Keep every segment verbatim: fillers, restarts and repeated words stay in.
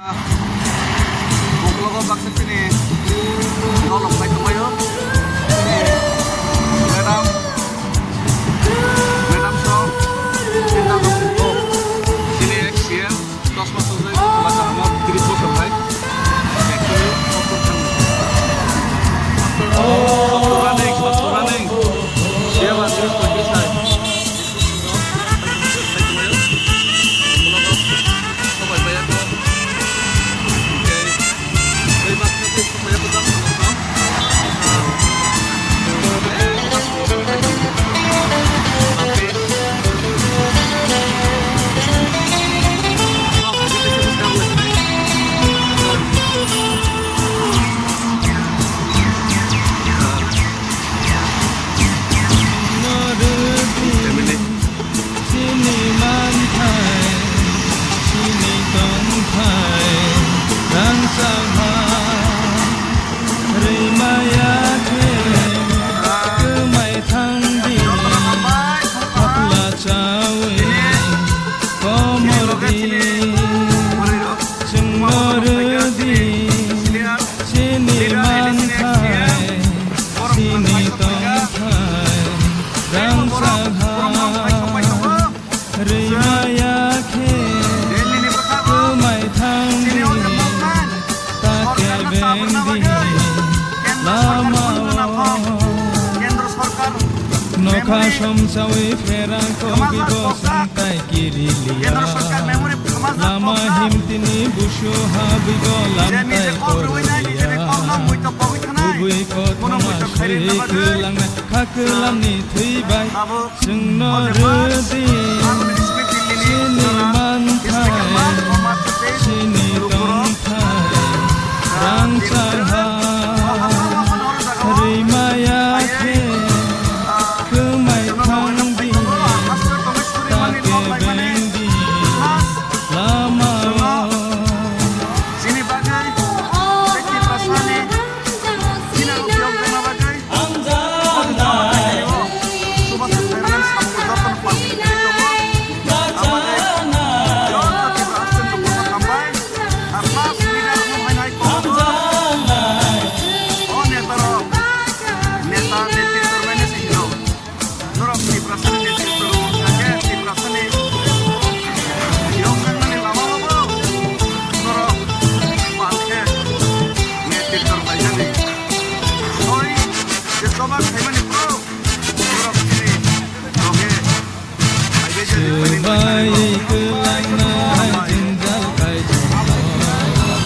Uklogo baksa chini dol rok bai tongbaio. Madam, madam song, chini ex C M, dos bosor jai, bwla kaham o tris bosor bai. Running, running. Siya ba tris, poitris hai. Chini manthai, chini tongthai, rangchak ha, rimaya khe, kwmai thangdi, hapla chawi, komor di, chwngno rwdi, chini manthai, chini tongthai, rangchak ha. Rwimaya khe kwmai thangdi, ta kebengdi lama o. Nokha somsawi pherang kobi bo sangtai kiriliya. Lama himtini busu habwi bo lamtai koroliya. Kubui kothoma swi kwlangnai kha kwlamni thwi bai. Chwngno rwdi chini manthai, chini tongthai, rangchak ha, rimaya khe, kwmai thangdi, ta kebengdi lama o. Chini bagwi, tei Tiprasani, chini rukhyok wngma bagwi, Subhasa Finance samung joto no pal khe tongo. Aboni joto Tripura Haste no bono hambai. Ar first leader no hai nai kok. O neta rok, neta, netritwa rwmani sing rok. Norok Tiprasani netritwa rw kha khe Tiprasani yok wngmani lama o bo norok pal khe netritwa rwlaijani. Soi je choba khaimani borok, borok chini loge phaibai jadi, phaibai jadi. Swbai kwlangnai jwngjal kaijak.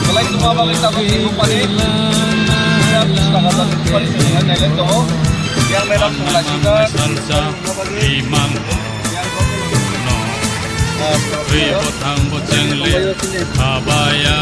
Belai tongma bagwi tabuk ni rupani. Yang mela songlaijak. Salsa, imang, no, ri bothang bocheng le, khabaya.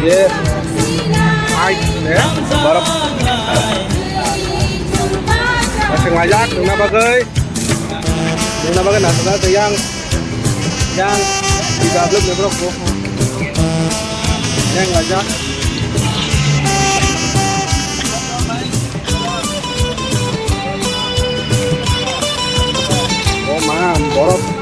Ye, ai, ne, borok. Asing laijak, nungna bagwi. Nungna bagwi nasana tei yang, yang, tiga belum ya, bro, bro. Yang laijak. Oh, man, borok.